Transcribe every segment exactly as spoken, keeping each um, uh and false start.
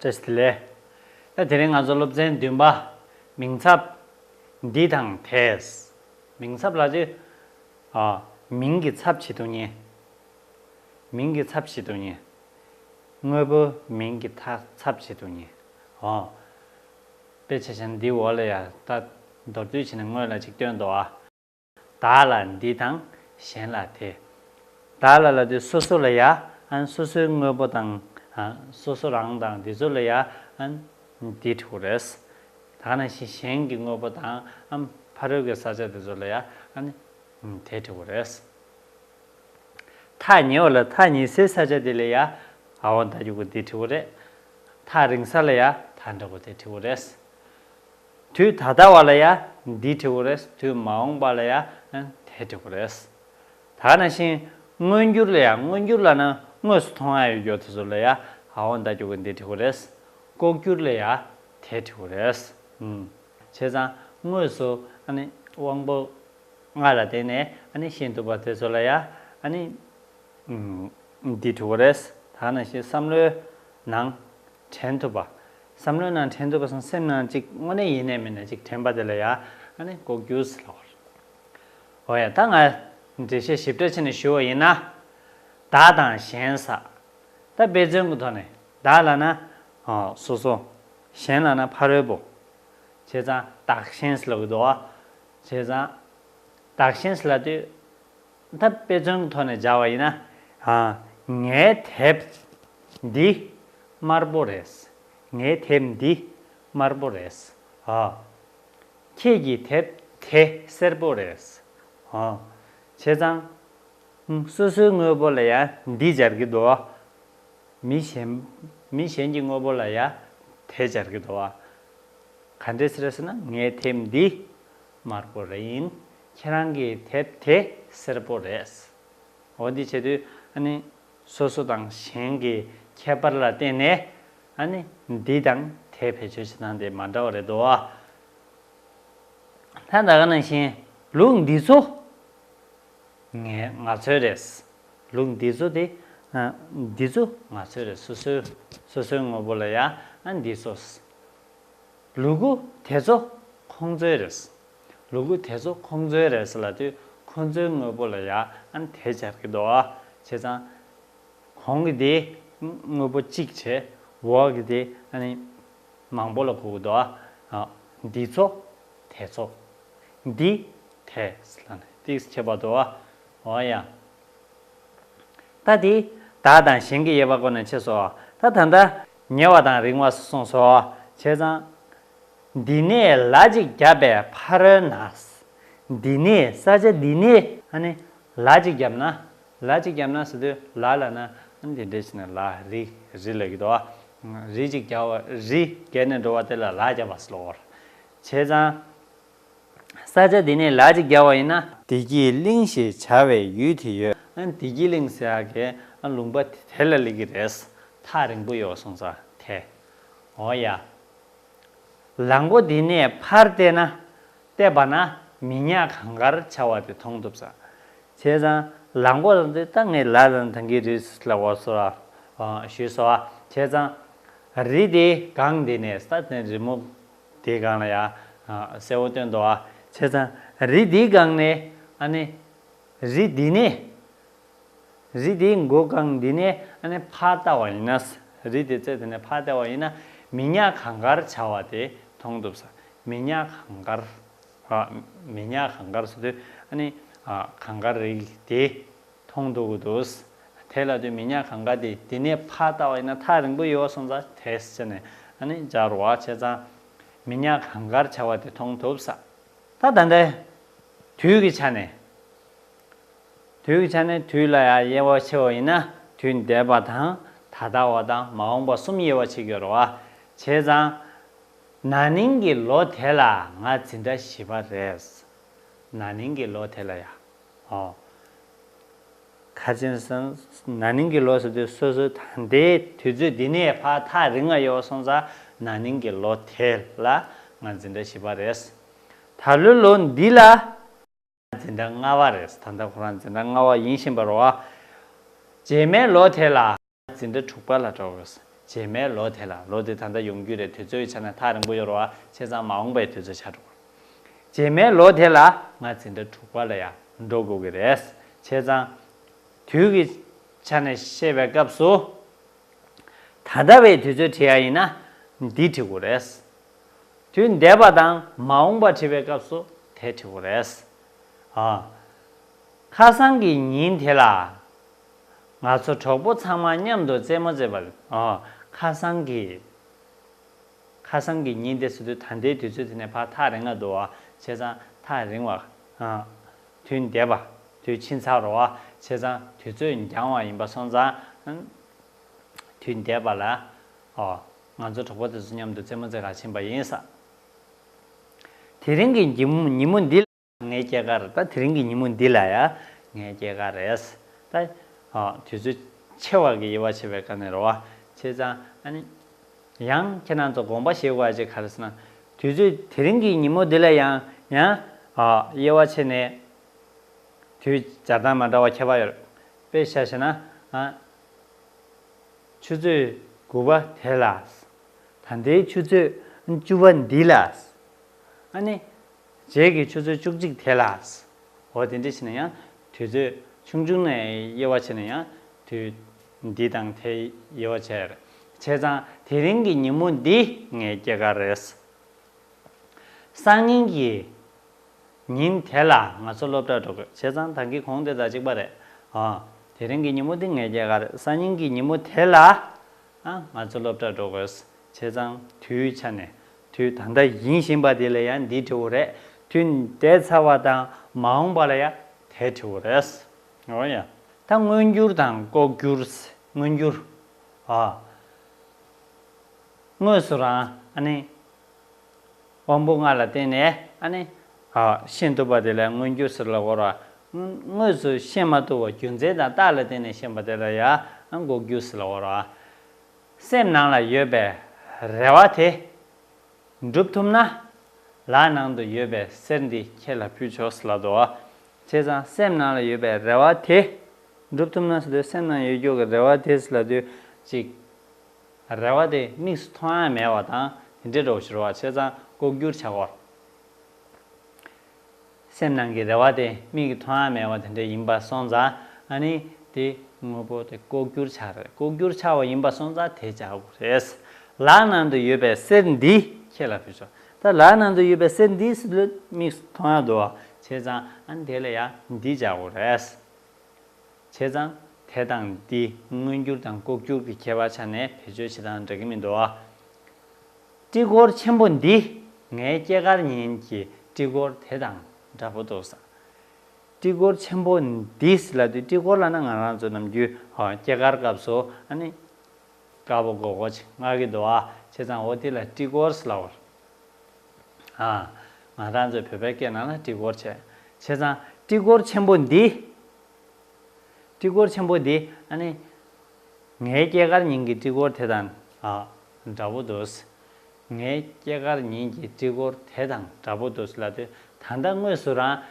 བཀྲ་ཤིས་བདེ་ལེགས། ད་དེ་རིང་ང་ཚོ་སློབ་ཚན་བདུན་པ། མིང་ཚབ། འདི་དང་དེས། མིང་ཚབ་ལབ་དུས། ཨ། མིང་གི་ཚབ་བྱེད་ཐུབ་མཁན། མིང་གི་ཚབ་བྱེད་ཐུབ་མཁན། དངོས་པོ་མིང་གི་ཚ- ཚབ་བྱེད་ཐུབ་མཁན། ཨོ། དཔེ་ཆ་བཞག་ན་འདིའི་འོག་ལ་ཡ་ད་མདོར་བསྡུས་བྱས་ནས་སྔོན་ལ་ཅིག་སྟོན་འདུག་ཨ། བདག་ལ་འདི་དང་གཞན་ལ་དེ། བདག་ལ་ལབ་དུས་སོ་སོ་ལ་ཡ། ཨ། སོ་སོའི་དངོས་པོ་དང་། ཨ། སོ་སོ་རང་དང་འདི་ཚོ་ལ་ཡ། ཨ། འདི་འབྲི་དགོས་རེད། ད་ག་ནང་བཞིན་གཞན་གྱི་དངོས་པོ་དང་། ཨ། ཕ་རོལ་གྱི་ས་ཆ་དེ་ཚོ་ལ་ཡ། ཨ་ནི་དེ་འབྲི་དགོས་རེད། ཐག་ཉེ་བ་ལ་ཐག་ཉེ་སའི་ས་ཆ་དེ་ལ་ཡ། འ་བ་མདའ་རྒྱུག་གུ་འདི་འབྲི་དགོས་རེད། ཐག་རིང་ས་ལ་ཡ། ད་འདྲ་གུ་དེ་འབྲི་དགོས་རེད། དུས་ད་ལྟ་བ་ལ་ཡ་འདི་འབྲི་དགོས་རེད། དུས་མ་འོངས་པ་ལ་ཡ་དེ་འབྲི་དགོས་རེད། ད་ག་ནང་བཞིན་མངོན་གྱུར་ལ་ཡ། མངོན་གྱུར་ལབ་ན་དངོས་སུ་མཐོང་ཡ་ཡོད་རྒྱུ་དེ་ཚོ་ལ་ཡ། འ་བ་མདའ་རྒྱུག་གུ་འདི་འབྲི་དགོས་རེད། ལྐོག་གྱུར་ལ་ཡ་དེ་འབྲི་དགོས་རེད། ཨུམ། བྱས་ཙང་དངོས་སུ་ཨ་ནི་དབང་པོ་ལྔ་ལ་བརྟེན་ནས་ཨ་ནི་ཤེས་ཐུབ་པ་དེ་ཚོ་ལ་ཡ་ཨ་ནི། ཨུམ། འདི་འབྲི་དགོས་རེད། ད་ག་ནང་བཞིན་བསམ་བློའི་ནང་དྲན་ཐུབ་པ། བསམ་བློའི་ནང་དྲན་ཐུབ་པ་སོང་སེམས་ནང་ཅིག་དངོས་གནས་ཡིན་ནས་མིན་ནས་ཅིག་དྲན་པ་དེ་ལ་ཡ། ཨ་ནི་ལྐོག་གྱུར་ཟེར་ལབ་པ་རེད། འོ་ཡ། ད་ང་འགྲེལ་བཤད་ཞིབ་ཕྲ་བྱས་ནས་ཞུ་བ་ཡིན་ན། བདག་དང་གཞན་ཟེར། ད་དཔེ་མཚོན་གྱི་ཐོག་ནས་བདག་ལབ་ན། ཨོ། སོ་སོ། གཞན་ལབ་ན་ཕ་རོལ་པོ། བྱས་ཙང་བདག་གཞན་ཟེར་ལབ་ཀྱི་འདུག་བ། བྱས་ཙང་། བདག་གཞན་ཟེར་ལབ་དུས། ད་དཔེ་མཚོན་གྱི་ཐོག་ནས་སྦྱར་བ་ཡིན་ན། ཨ། ངའི་དེབ་འདི་དམར་པོ་རེད། ངའི་དེབ་འདི་དམར་པོ་རེད། ཨ། ཁྱེད་ཀྱི་དེབ་དེ་སེར་པོ་རེད། ཨ། བྱས་ཙང་། སོ་སོའི་དངོས་པོ་ལ་ཡང་འདི་སྦྱར་གྱི་འདུག་མི་གཞན། མི་གཞན་གྱི་དངོས་པོ་ལ་ཡང་དེ་སྦྱར་གྱི་འདུག་ག་འདྲས་ཟེར་ཟེར་ན། ངའི་དེབ་འདི་དམར་པོ་རེད། ཁྱེད་རང་གི་དེབ་དེ་སེར་པོ་རེད། འོ་འདི་བྱེད་དུས་ཨ་ནི་སོ་སོ་དང་གཞན་གྱི་ཁྱད་པར་ལ་བརྟེན་ནས་ཨ་ནི་འདི་དང་དེ་བེད་སྤྱོད་བྱེད་སྟངས་དེ་མ་འདྲ་བ་རེད་འདུག་ད་ད་ག་ནང་བཞིན་ལུགས་འདི་ཚོ། ངས་ང་ཚོའི་རེད། ལུགས་འདི་ཚོ་དེ། ཨ། འདི་ཚོ་ང་ཚོའི་རེད། སོ་སོའི། སོ་སོའི་དངོས་པོ་ལ་ཡང་ཨ་འདི་ཚོ། ལུ་གུ་དེ་ཚོ་ཁོང་ཚོའི་རེད། ལུ་གུ་དེ་ཚོ་ཁོང་ཚོའི་རེད་ཟེར་ལབ་དུས་ཁོང་ཚོའི་དངོས་པོ་ལ་ཡང་ཨ་དེ་སྦྱར་གྱི་འདུག་ཨ། བྱས་ཙང་། གོང་གི་དེ་དངོས་པོ་གཅིག་བྱས། འོག་གི་དེ་ཨ་ནི་མང་པོ་ལ་གོ་གི་འདུག་ཨ། འདི་ཚོ། དེ་ཚོ། འདི། དེ་ལ་ནི་ཏིག་ཁྱད་པར་འདུག་ཨ། འོ་ཡ། ད་དེ་བདག་དང་གཞན་གྱི་དབྱེ་བ་སྐོར་ནས་ཕྱེ་སོང་། ད་ད་ལྟ་ཉེ་བ་དང་རིང་བ་སོང་སོང་། བྱས་ཙང་། འདི་ནས་ལ་ཅིག་བརྒྱབ་པའི་ཕ་རོལ་ན། འདི་ནས་ས་ཆ་འདི་ནས་ཨ་ནི་ལ་ཅིག་བརྒྱབ་ན། ལ་ཅིག་བརྒྱབ་ན་ཟེར་དུས་ལ་ལབ་ན་ཨ་ནི་འདི་འདྲས་བྱས་ནས་ལ་རི་རི་ལབ་ཀྱི་འདུག་ཨ། རི་ཅིག་བརྒྱབ་པ། རི་བརྒལ་ནས་འགྲོ་བ་དེ་ལ་ལ་བརྒྱབ་པ་ཟེར་ལབ་པ་རེད། བྱས་ཙང་། ས་ཆ་འདི་ནས་ལ་ཅིག་བརྒྱབ་པ་ཡིན་ན། བདེ་སྐྱིད་གླིང་ཞེས་བྱ་བའི་ཡུལ་དེ་ཡོད། ཨ་ནི་བདེ་སྐྱིད་གླིང་ཟེར་ཡག་གི་ཨ་ལུང་པ་དེ་ལ་སླེབས་ཀྱི་རེད། ཐག་རིང་པོ་ཡོད་སོང་ཙང་དེ། འོ་ཡ། ལ་མགོ་འདི་ནས་ཕར་བལྟས་ན། བལྟས་པ་ན་མི་ཉག་གངས་དཀར་བྱ་བ་དེ་མཐོང་ཐུབ་ས། བྱས་ཙང་ལ་མགོ་ལ་འདི་ད་ངས་ལ་ལ་ཐང་གི་རི་ལ་བ་སོ་ཨ། ཞུས་སོ་ཨ། བྱས་ཙང་། རི་དེའི་སྒང་འདི་ནས་ས་དེ་རི་མོ་དེའི་སྒང་ལ་ཡ། གསལ་བོ་སྟོན་འདུག་ཨ། བྱས་ཙང་རི་དེའི་སྒང་ནས་ཨ་ནི། རི་འདི་ནས། རི་དེའི་མགོ་སྒང་འདི་ནས་ཨ་ནི་ཕར་ལྟ་བ་ཡིན་ན། རི་དེ་རྩེ་དེ་ནས་ཕར་ལྟ་བ་ཡིན་ན་མི་ཉག་གངས་དཀར་བྱ་བ་དེ་མཐོང་ཐུབ་ས། མི་ཉག་གངས་དཀར། ཨ། མི་ཉག་གངས་དཀར་ཟེར་དུས་ཨ་ནི། ཨ། གངས་དཀར་རི་དེ་མཐོང་ཐུབ་ཀྱི་འདུག་དེ་ལབ་དུས་མི་ཉག་གངས་དཀར་དེ་འདི་ནས་ཕར་ལྟ་བ་ཡིན་ན་ཐག་རིང་པོ་ཡོད་སོང་ཙང་དེ་ཟེར་ནས་ཨ་ནི་སྦྱར་བ་བྱས་ཙང་། མི་ཉག་གངས་དཀར་བྱ་བ་དེ་མཐོང་ཐུབ་ས། ད་ད་ལྟ་དུས་ཀྱི་ཆ་ནས། དུས་ཀྱི་ཆ་ནས་དུས་ལ་ཡང་དབྱེ་བ་ཕྱེ་བ་ཡིན་ན་དུས་འདས་པ་དང་ད་ལྟ་བ་དང་མ་འོངས་པ་གསུམ་དབྱེ་བ་ཕྱེ་གི་ཡོད་རེད་བ། བྱས་ཙང་། ན་ནིང་གི་ལོ་དེ་ལ་ང་འཛིན་གྲྭ་བཞི་པ་རེད། ན་ནིང་གི་ལོ་དེ་ལ་ཡ། ཨོ། ཁ་ཅན་སང་ན་ནིང་གི་ལོ་ཟེར་དུས་སོ་སོའི་ད་ལྟའི་དུས་ཚོད་འདི་ནས་ཕར་ཐག་རིང་ང་ཡོད་སོང་ཙང་ན་ནིང་གི་ལོ་དེ་ལ་ང་འཛིན་གྲྭ་བཞི་པ་རེད། ད་ལོའི་ལོ་འདི་ལ། འཛིན་གྲྭ་ལྔ་པ་རེད། ད་ལྟ་ཁོ་རང་འཛིན་གྲྭ་ལྔ་པ་ཡིན་བཞིན་པ་རེད་བ། རྗེས་མའི་ལོ་དེ་ལ་འཛིན་གྲྭ་དྲུག་པ་ལ་འགྲོ་དགོས། རྗེས་མའི་ལོ་དེ་ལ། ལོ་དེ་ད་ལྟ་ཡོང་རྒྱུ་རེད། དུས་ཚོད་ཀྱི་ཆ་ནས་ཐག་རིང་པོ་ཡོད་རེད་བ། བྱས་ཙང་མ་འོངས་པའི་དུས་ཚོད་ཆགས་འགྲོ་གི་རེད། རྗེས་མའི་ལོ་དེ་ལ་ང་འཛིན་གྲྭ་དྲུག་པ་ལ་ཡང་འགྲོ་དགོས་ཀྱི་རེད། བྱས་ཙང་དུས་ཀྱི་ཆ་ནས་བཤད་པའི་སྐབས་སུ། ད་ལྟ་བའི་དུས་ཚོད་བྲིས་ཡ་ཡིན་ན་འདི་བྲི་དགོས་རེད། དུས་འདས་པ་དང་མ་འོངས་པ་བྲིས་པའི་སྐབས་སུ་དེ་བྲི་དགོས་རེད། ཨ། ཁ་སང་གི་ཉིན་དེ་ལ་ང་ཚོ་གྲོགས་པོ་ཚང་མ་མཉམ་དུ་རྩེད་མོ་རྩེས་པ་རེད། ཨ། ཁ་སང་གི། ཁ་སང་གི་ཉིན་དེ་ཟེར་དུས་ད་ལྟའི་དུས་ཚོད་དེ་ནས་ཕར་ཐག་རིང་ང་འདུག་བ། བྱས་ཙང་ཐག་རིང་བ། ཨ། དུས་འདས་པ། དུས་ཕྱིན་ཚར་རོ་བ། བྱས་ཙང་དུས་ཚོད་འགྱངས་བ་ཡིན་པ་སོང་ཙང་། དུས་འདས་པ་ལ། ཨོ། ང་ཚོ་གྲོགས་པོ་དེ་ཚོ་མཉམ་དུ་རྩེད་མོ་རྩེ་གར་ཕྱིན་པ་ཡིན་ས། དེ་རིང་གི་ཉིན་མོ་ཉིན་མོ་འདི་ལ་ངའི་སྐྱེས་སྐར། ད་དེ་རིང་གི་ཉིན་མོ་འདི་ལ་ཡ་ངའི་སྐྱེས་སྐར་རེད། ད། ཨོ། དུས་ཚོད་ཆེ་བ་གི་དབྱེ་བ་ཕྱེ་བའི་སྐབས་ནས་རོ་བ། བྱས་ཙང་ཨ་ནི། ཡང་ཁྱེད་རང་ཚོ་དགོངས་པ་བཞེས་དགོས་ཡ་ཅིག་ག་རེ་ཟེར་ན། དུས་ཚོད་དེ་རིང་གི་ཉིན་མོ་འདི་ལ་ཡང་ཡང་། ཨོ། དབྱེ་བ་ཕྱེ་ནས། དུས་སྦྱར་སྟངས་མ་འདྲ་བ་ཁྱད་པར་ཡོད་རེད། དཔེ་བཞག་བྱས་ན། ཨ། ཆུ་ཚོད་དགུ་པ་དེ་ལ། ད་ལྟའི་ཆུ་ཚོད་བཅུ་པ་འདི་ལ། ཨ་ནི། རྗེས་ཀྱི་ཆུ་ཚོད་བཅུ་གཅིག་དེ་ལ། འོ་དེ་འདྲ་བྱས་ན་ཡང་དུས་ཚོད་ཆུང་ཆུང་ནས་དབྱེ་བ་ཕྱེ་ན་ཡང་དུས་འདི་དང་དེ་དབྱེ་བ་ཕྱེ་ཡ་རེད། བྱས་ཙང་དེ་རིང་གི་ཉིན་མོ་འདི་ངའི་སྐྱེས་སྐར་རེད། སང་ཉིན་གྱི་ཉིན་དེ་ལ་ང་ཚོ་སློབ་གྲྭར་འགྲོ་དགོས། བྱས་ཙང་ད་གིན་གོང་དེ་དང་གཅིག་པ་རེད། ཨ། དེ་རིང་གི་ཉིན་མོ་འདི་ངའི་སྐྱེས་སྐར་རེད། སང་ཉིན་གྱི་ཉིན་མོ་དེ་ལ། ཨ། ང་ཚོ་སློབ་གྲྭར་འགྲོ་དགོས། བྱས་ཙང་དུས་ཆ་ནས་དུས་ད་ལྟ་ཡིན་བཞིན་པ་དེ་ལ་ཡང་འདི་བྲི་དགོས་རེད། དུས་འདས་ཚར་བ་དང་མ་འོངས་པ་ལ་ཡང་དེ་བྲི་དགོས་རེད། འོ་ཡ། ད་མངོན་གྱུར་དང་ལྐོག་གྱུར། མངོན་གྱུར། ཨ། དངོས་སུ་རང་ཨ་ནི། དབང་པོ་ལྔ་ལ་བརྟེན་ནས་ཨ་ནི། ཨ། ཤེས་ཐུབ་པ་དེ་ལ་མངོན་གྱུར་ཟེར་ལབ་དགོས་ར། དངོས་སུ་ཤེས་མ་ཐུབ་པ་རྒྱུ་མཚན་དང་རྟགས་ལ་བརྟེན་ནས་ཤེས་པ་དེ་ལ་ཡང་ལྐོག་གྱུར་ཟེར་ལབ་དགོས་ར། སེམས་ནང་ལ་ཡོད་པའི་རེ་བ་དེ་འགྲུབ་ཐུབ་ན། ལག་ནང་དུ་ཡོད་པའི་གསེར་འདི་ཁྱེད་ལ་ཕུལ་ཆོག་ཟེར་ལབ་འདུག་བ། བྱས་ཙང་སེམས་ནང་ལ་ཡོད་པའི་རེ་བ་དེ་འགྲུབ་ཐུབ་ན་ཟེར་དུས། སེམས་ནང་ཡོད་རྒྱུ་གི་རེ་བ་དེ་ཟེར་ལབ་དུས་ཅིག་རེ་བ་དེ་མིག་སུ་མཐོང་ཡ་མེད་པ་དང་དེ་འདྲའི་འདྲ་བོ་ཞིག་རེད་བ། བྱས་ཙང་ལྐོག་གྱུར་ཆགས་ཀྱི་ཡོད་རེད། སེམས་ནང་གི་རེ་བ་དེ་མིག་གིས་མཐོང་ཡ་མེད་པ་དེ་འདྲ་ཡིན་པ་སོང་ཙང་ཨ་ནི་དེ་དངོས་པོ་དེ་ལྐོག་གྱུར་ཆགས་རེད། ལྐོག་གྱུར་ཆགས་པ་ཡིན་པ་སོང་ཙང་དེ་བྱ་དགོས་རེད། ལག་ནང་དུ་ཡོད་པའི་གསེར་འདི་ཁྱེད་ལ་ཕུལ་ཆོག་ད་ལག་ནང་དུ་ཡོད་པའི་གསེར་འདི་ཟེར་དུས་མིག་སུ་མཐོང་ཡ་འདུག་བ། བྱས་ཙང་ཨ་ནི་དེ་ལ་ཡང་འདི་བྱ་དགོས་རེད། བྱས་ཙང་དེ་དང་འདི་མངོན་གྱུར་དང་ལྐོག་གྱུར་གྱི་ཁྱད་པར་ཆ་ནས་བེད་སྤྱོད་བྱེད་སྟངས་འདྲ་གི་མི་འདུག་ཨ། སྤྲི་གོར་ཆེན་པོ་འདི་ངའི་སྐྱེས་སྐར་ཉིན་གྱི་སྤྲི་གོར་དེ་དང་འདྲ་པོ་འདུག་ས། སྤྲི་གོར་ཆེན་པོ་འདི་ཟེར་ལབ་དུས། སྤྲི་གོར་ལབ་ན་ང་རང་ཚོ་ནམ་རྒྱུན་ཨ་སྐྱེས་སྐར་སྐབས་སུ་ཨ་ནི་དཀར་པོ་སྒོར་སྒོར་ཅིག་མངགས་ཀྱི་འདུག་ཨ། བྱས་ཙང་འོ་དེ་ལ་སྤྲི་གོར་ཟེར་ལབ་པ་རེད། ཨ། ང་རང་ཚོའི་བོད་པའི་སྐད་ནང་ལ་སྤྲི་གོར་བྱས། བྱས་ཙང་སྤྲི་གོར་ཆེན་པོ་འདི། སྤྲི་གོར་ཆེན་པོ་འདི་ཨ་ནི། ངའི་སྐྱེས་སྐར་ཉིན་གྱི་སྤྲི་གོར་དེ་དང་ཨ་འདྲ་པོ་འདུག་ངའི་སྐྱེས་སྐར་ཉིན་གྱི་སྤྲི་གོར་དེ་དང་འདྲ་པོ་འདུག་ལབ་དུས། ད་ལྟ་དངོས་སུ་རང་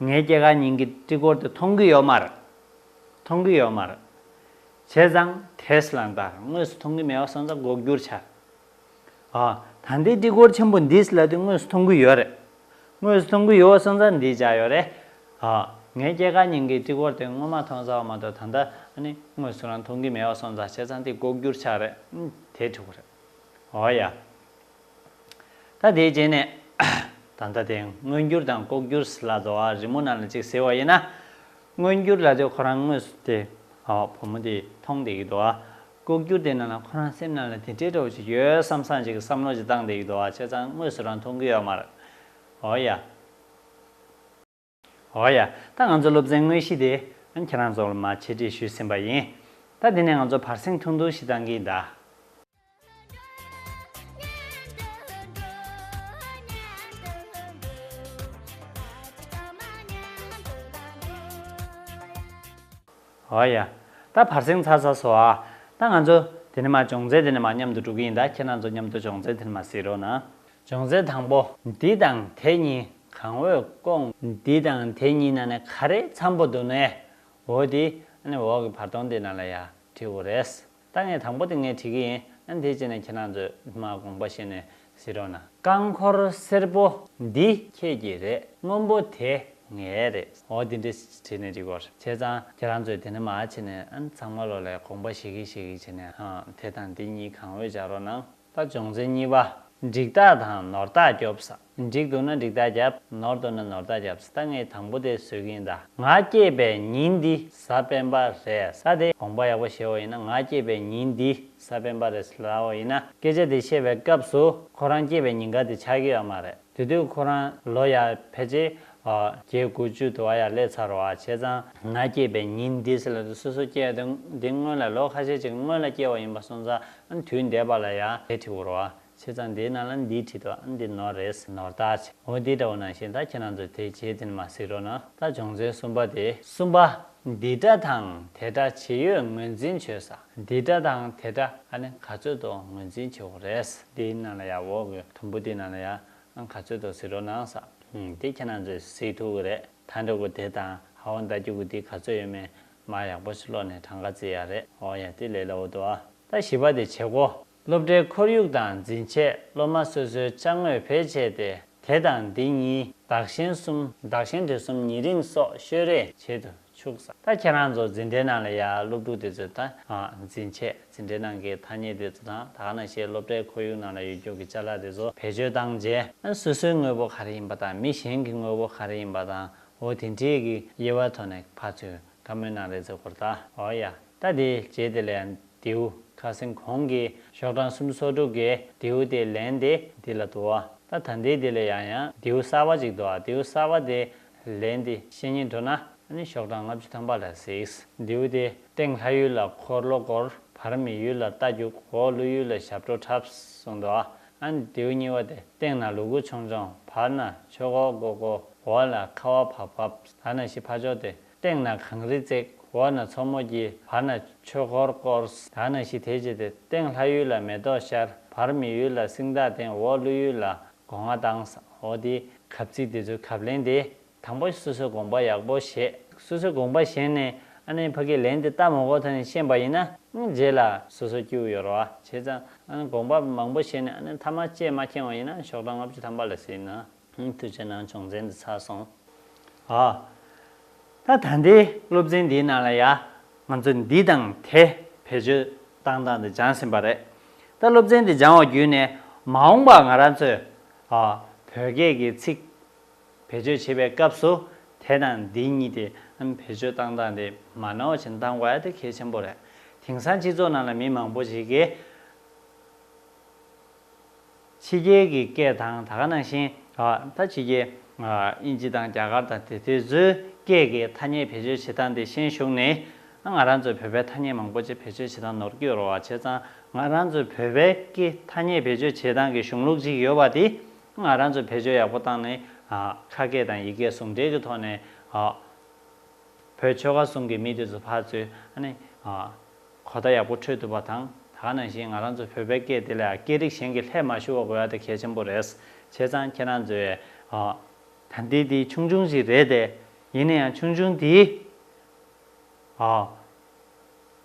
ངའི་སྐྱེས་སྐར་ཉིན་གྱི་སྤྲི་གོར་དེ་མཐོང་གི་ཡོད་མ་རེད། མཐོང་གི་ཡོད་མ་རེད། བྱས་ཙང་དེ་ལ་ད་དངོས་སུ་མཐོང་གི་མེད་པ་སོང་ཙང་ལྐོག་གྱུར་ཆགས། ཨ། ད་ལྟའི་སྤྲི་གོར་ཆེན་པོ་འདི་ལབ་དུས་དངོས་སུ་མཐོང་གི་ཡོད་རེད། དངོས་སུ་མཐོང་གི་ཡོད་པ་སོང་ཙང་འདི་བྱ་ཡོད་རེད། ཨ། ངའི་སྐྱེས་སྐར་ཉིན་གྱི་སྤྲི་གོར་དེ་སྔོན་མ་མཐོང་ཚར་བ་མ་གཏོགས་ད་ལྟ་ཨ་ནི་དངོས་སུ་རང་མཐོང་གི་མེད་པ་སོང་ཙང་། བྱས་ཙང་འདི་ལྐོག་གྱུར་ཆགས་རེད། ཨུམ། དེ་འགྲིག་གི་རེད། འོ་ཡ། ད་དེའི་རྗེས་ནས་ད་ལྟ་དེ་མངོན་གྱུར་དང་ལྐོག་གྱུར་ལབ་འདུག་ཨ། རི་མོ་ནང་ལ་ཅིག་གཟིགས་པ་ཡིན་ན། མངོན་གྱུར་ལབ་དུས་ཁོ་རང་དངོས་སུ་དེ། ཨ། བུ་མོ་དེ་མཐོང་བསྡད་ཀྱི་འདུག་ཨ། ལྐོག་གྱུར་དེ་ནང་ལ་ཁོ་རང་སེམས་ནང་ལ་དེ་འདྲའི་འདྲ་བོ་ཅིག་ཡོད་བསམ་བསམ་ཅིག་བསམ་བློ་ཅིག་བཏང་བསྡད་ཀྱི་འདུག་ཨ། བྱས་ཙང་དངོས་སུ་རང་མཐོང་གི་ཡོད་མ་རེད། འོ་ཡ། འོ་ཡ། ད་ང་ཚོ་སློབ་ཚན་དངོས་གཞི་དེ་ཨ་ནི་ཁྱེད་རང་ཚོ་ལ་མར་འཆད་ཁྲིད་ཞུས་ཟིན་པ་ཡིན། ད་དེ་ནས་ང་ཚོ་བར་གསེང་ཐུང་ཐུང་ཞིག་བཏང་གི་ཡིན་ད། འོ་ཡ། ད་བར་གསེང་ཚར་ཚར་སོང་ཨ། ད་ང་ཚོ་དེ་ནས་མར་སྦྱོང་ཚན་དེ་ནས་མར་མཉམ་དུ་འགྲོ་གི་ཡིན་ད། ཁྱེད་རང་ཚོ་མཉམ་དུ་སྦྱོང་ཚན་དེ་ནས་མར་གཟིགས་རོགས་གནང་། སྦྱོང་ཚན་དང་པོ། འདི་དང་དེ་གཉིས་གང་འོས་སྐོང་། འདི་དང་དེ་གཉིས་ནང་ནས་ག་རེ་འཚམ་པོ་འདུག་ནས། འོ་དེ་ཨ་ནི་འོག་གི་བར་སྟོང་དེ་ནང་ལ་ཡ་བྲིས་དགོས་རེད། ད་ངས་དང་པོ་དེ་ངས་བྲིས་ཀྱི་ཡིན། ཨ་ནི་དེ་བྱས་ནས་ཁྱེད་རང་ཚོས་མར་དགོངས་པ་བཞེས་ནས་གཟིགས་རོགས་གནང་། རྐང་འཁོར་སེར་པོ་འདི་ཁྱེད་ཀྱི་རེད། སྔོན་པོ་དེ་ངའི་རེད། འོ་དེ་འདྲས་བྲིས་ནས་འགྲིག་གོ། བྱས་ཙང་ཁྱེད་རང་ཚོས་དེ་ནས་མར་བྱས་ནས་ཨ་ནི་ཚང་མ་ལོ་ལ་དགོངས་པ་བཞེས་ཀྱི་བཞེས་ཀྱི་བྱས་ནས་ཨ་དེ་དང་འདི་གཉིས་གང་འོས་སྦྱར་རོགས་གནང་། ད་སྦྱོང་ཚན་གཉིས་པ། འགྲིག་རྟགས་དང་ནོར་རྟགས་རྒྱོབ་ས། འགྲིག་འདུག་ན་འགྲིག་རྟགས་རྒྱབ། ནོར་འདུག་ན་ནོར་རྟགས་རྒྱབ་ས། ད་ངས་དང་པོ་དེ་བཟོ་གི་ཡིན་ད། ང་སྐྱེས་པའི་ཉིན་འདི་གཟའ་སྤེན་པ་རེད་ས། དེ་དགོངས་པ་ཡག་པོ་བཞེས་པ་ཡིན་ན། ང་སྐྱེས་པའི་ཉིན་འདི་གཟའ་སྤེན་པ་རེད་ལབ་པ་ཡིན་ན། སྐད་ཆ་དེ་བཤད་པའི་སྐབས་སུ་ཁོ་རང་སྐྱེས་པའི་ཉིན་ག་དེ་ཆགས་ཀྱི་ཡོད་མ་རེད། དེ་དུས་ཁོ་རང་ལོ་ཡ་ཕལ་ཆེར་ཨ་བརྒྱད་དགུ་བཅུ་དུ་བ་ཡ་སླེབས་ཚར་བ། བྱས་ཙང་ང་སྐྱེས་པའི་ཉིན་འདི་ཟེར་ལབ་དུས་སོ་སོ་སྐྱེས་དེ་འདི་སྔོན་ལ་ལོ་ཁ་ཤས་ཅིག་སྔོན་ལ་སྐྱེས་པ་ཡིན་པ་སོང་ཙང་ཨ་དུས་འདས་པ་ལ་ཡ་དེ་བྲིས་དགོས་རེད་བ། བྱས་ཙང་འདིའི་ནང་ལ་འདི་བྲིས་འདུག་ཨ་འདི་ནོར་རེད། ནོར་རྟགས་བྱས། འོ་འདི་འདྲ་བོ་ནང་བཞིན་ད་ཁྱེད་རང་ཚོས་དེ་བྱས་དེ་ནས་མར་གཟིགས་རོགས་གནང་། ད་སྦྱོང་ཚན་གསུམ་པ་དེ། གསུམ་པ། འདི་འདྲ་དང་དེ་འདྲ་ཇི་ཡོད་ངོས་འཛིན་བྱོས་ས། འདི་འདྲ་དང་དེ་འདྲ་ཨ་ནི་ག་ཚོད་དུ་ངོས་འཛིན་བྱེད་དགོས་རེད། འདིའི་ནང་ལ་ཡ་འོག་གི་དུམ་བུ་འདིའི་ནང་ལ་ཡ་ཨ་ག་ཚོད་དུ་གཟིགས་རོགས་གནང་ས། ཧུམ། འདི་ཁྱེད་རང་ཚོས་གཟིགས་ཐུབ་ཀྱི་རེད། ད་འདྲ་བོ་དེ་དང་ཧ་བ་ད་རྒྱུ་གུ་འདི་ག་ཚོད་ཡོད་མེད་མར་ཡག་པོ་ཞིག་ཀློག་ནས་གྲངས་ཀ་བརྩི་ཡ་རེད། འོ་ཡ་དེ་ལས་སླ་བོ་འདུག་ཨ། ད་བཞི་པ་དེ་བྱེད་སྒོ། སློབ་གྲྭའི་ཁོར་ཡུག་དང་འཛིན་ཆས། སློབ་མ་སོ་སོའི་ཅ་དངོས་བེད་སྤྱད་དེ་དེ་དང་འདི་གཉིས། བདག་གཞན་གསུམ། བདག་གཞན་དེ་གསུམ་ཉེ་རིང་སོགས་ཤོད་རེས་བྱེད་དུ་ཆུག་ས། ད་ཁྱེད་རང་ཚོ་འཛིན་གྲྭའི་ནང་ལ་ཡ་སློབ་ཕྲུག་དེ་ཚོས་ད་ཨ་འཛིན་ཆས། འཛིན་གྲྭའི་ནང་གི་ཐ་སྙད་དེ་ཚོ་དང་། ད་ག་ནང་བཞིན་སློབ་གྲྭའི་ཁོར་ཡུག་ནང་ལ་ཡོད་རྒྱུ་གི་ཅ་ལག་དེ་ཚོ་བེད་སྤྱོད་བཏང་རྗེས་ཨ་སོ་སོའི་དངོས་པོ་ག་རེ་ཡིན་པ་དང་། མི་གཞན་གྱི་དངོས་པོ་ག་རེ་ཡིན་པ་དང་། འོ་དེ་འདྲའི་གི་དབྱེ་བའི་ཐོག་ནས་ཕར་ཚུར་བཀའ་མོལ་གནང་རེས་བྱེད་དགོས་རེད་ད། འོ་ཡ། ད་དེ་རྗེས་དེ་ལ་ཡང་མདེའུ། ཁ་སང་གོང་གི་ཤོག་གྲངས་སུམ་ཅུ་སོ་དྲུག་གི་མདེའུ་དེ་ལན་དེ་འདི་ལ་འདུག་བ། ད་ད་ལྟའི་འདི་ལ་ཡང་ཡང་མདེའུ་གསར་པ་ཅིག་འདུག་བ། མདེའུ་གསར་པ་དེ་ལན་དེ་ཤེས་སྙིང་འདོད་ན་ཨ་ནི་ཤོག་གྲངས་ལྔ་བཅུ་ཐམ་པ་ལ་གཟིགས། མདེའུ་དེ་སྟེང་ལྷ་ཡུལ་ལ་འཁོར་ལོ་བསྐོར། བར་མི་ཡུལ་ལ་རྟ་རྒྱུག་འོག་ཀླུ་ཡུལ་ལ་ཞབས་བྲོ་འཁྲབ་གསུངས་འདུག་བ། ཨ་ནི་མདེའུ་གཉིས་པ་དེ་སྟེང་ན་ལུ་གུ་ཆུང་ཆུང་། བར་ན་ཆོས་འཁོར་བསྐོར་བསྐོར། འོག་ལ་ཁ་བ་བབས་བབས། ད་ནང་བཞིན་ཕར་ཕྱོགས་དེ། སྟེང་ན་གངས་རི་བརྩེགས། འོག་ན་མཚོ་མོ་སྐྱིད། བར་ན་ཆོས་འཁོར་བསྐོར། ད་ནང་བཞིན་དེ་རྗེས་དེ། སྟེང་ལྷ་ཡུལ་ལ་མེ་ཏོག་ཤར། བར་མི་ཡུལ་ལ་སྲིང་ཐག་འཐེན། འོག་ཀླུ་ཡུལ་ལ་སྒོ་ང་བཏང་། འོ་དེ་གབ་ཚིག་དེ་ཚོའི་གབ་ལན་དེ། དང་པོ་སོ་སོའི་དགོངས་པ་ཡག་པོ་བཞེས། སོ་སོའི་དགོངས་པ་བཞེས་ནས་ཨ་ནི་ཕ་གིའི་ལན་དེ་ལྟ་མ་དགོས་ཐོག་ནས་ཤེས་པ་ཡིན་ན། རྗེས་ལ་སོ་སོ་སྐྱིད་པོ་ཡོད་རེད་བ། བྱས་ཙང་ཨ་ནི་དགོངས་པ་མང་པོ་བཞེས་ནས་ཨ་ནི་མཐའ་མ་ལྕེ་མ་འཁེལ་བ་ཡིན་ན་ཤོག་གྲངས་ལྔ་བཅུ་ཐམ་པ་ལ་གཟིགས་ན། ཐུགས་རྗེ་གནང་། སྦྱོང་ཚན་འདི་ཚར་སོང་། ཨ། ད་ད་ལྟའི་སློབ་ཚན་འདིའི་ནང་ལ་ཡ། ང་ཚོས་འདི་དང་དེ་བེད་སྤྱོད་བཏང་སྟངས་འདི་སྦྱངས་ཟིན་པ་རེད། ད་སློབ་ཚན་འདི་སྦྱང་བ་བརྒྱུད་ནས་མ་འོངས་པ་ང་རང་ཚོས་ཨ་བོད་སྐད་ཀྱི་ཚིག་བེད་སྤྱོད་བྱེད་པའི་སྐབས་སུ་དེ་དང་འདི་གཉིས་དེ་བེད་སྤྱོད་བཏང་སྟངས་དེ་མ་ནོར་བ་བྱས་ནས་བཏང་དགོས་ཡ་དེ་གལ་ཆེན་པོ་རེད། དེང་སང་སྤྱི་ཚོགས་ནང་ལ་མི་མང་པོ་ཞིག་གིས། ཕྱི་རྒྱལ་གྱི་སྐད་དང་། ད་ག་ནང་བཞིན་ཨ་ད་ཕྱི་རྒྱལ་ཨ་དབྱིན་ཇི་དང་རྒྱ་གར་དང་དེ་དེ་ཚོའི་སྐད་ཀྱི་ཐ་སྙད་བེད་སྤྱོད་བྱེད་སྟངས་དེ་ཤེས་བཞུགས་ནས། ང་རང་ཚོའི་བོད་པའི་ཐ་སྙད་མང་པོ་ཅིག་བེད་སྤྱོད་བྱེད་སྟངས་ནོར་གྱི་ཡོད་རེད་བ། བྱས་ཙང་ང་རང་ཚོའི་བོད་པའི་སྐད་ཐ་སྙད་བེད་སྤྱོད་བྱེད་སྟངས་ཀྱི་གཞུང་ལུགས་ཅིག་ཡོད་པ་དེ་ང་རང་ཚོས་བེད་སྤྱོད་ཡག་པོ་བཏང་ནས། ཨ་ཁ་སྐད་དང་ཡིག་སྐད་ཟུང་འབྲེལ་གྱི་ཐོག་ནས་ཨ་བོད་ཆོལ་ཁ་གསུམ་གྱི་མི་དེ་ཚོ་ཕར་ཚུར་ཨ་ནི་ཨ་གོ་བརྡ་ཡག་པོ་འཕྲོད་ཐུབ་པ་དང་། ད་ག་ནང་བཞིན་ང་རང་ཚོ་བོད་པའི་སྐད་དེ་ལ་སྐད་རིགས་གཞན་གྱིས་ལྷད་མ་ཞུ་བ་དགོས་ཡ་དེ་གལ་ཆེན་པོ་རེད། བྱས་ཙང་ཁྱེད་རང་ཚོས་ཨ་ད་འདི་འདི་ཆུང་ཆུང་ཞིག་རེད་དེ། ཡིན་ན་ཡང་ཆུང་ཆུང་འདི་ཨ་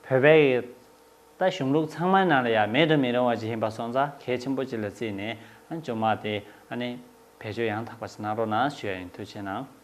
བོད་པའི་ད་གཞུང་ལུགས་ཚང་མའི་ནང་ལ་ཡ་མེད་དུ་མི་རུང་བ་ཅིག་ཡིན་པ་སོང་ཙང་། གལ་ཆེན་པོ་ཅིག་ལ་བརྩིས་ནས་ཨ་ཅུང་མ་དེ་ཨ་ནི་བེད་སྤྱོད་ཡང་དག་པ་ཞིག་གནང་རོགས་གནང་ཞུ་ཡ་ཡིན། ཐུགས་རྗེ་གནང་།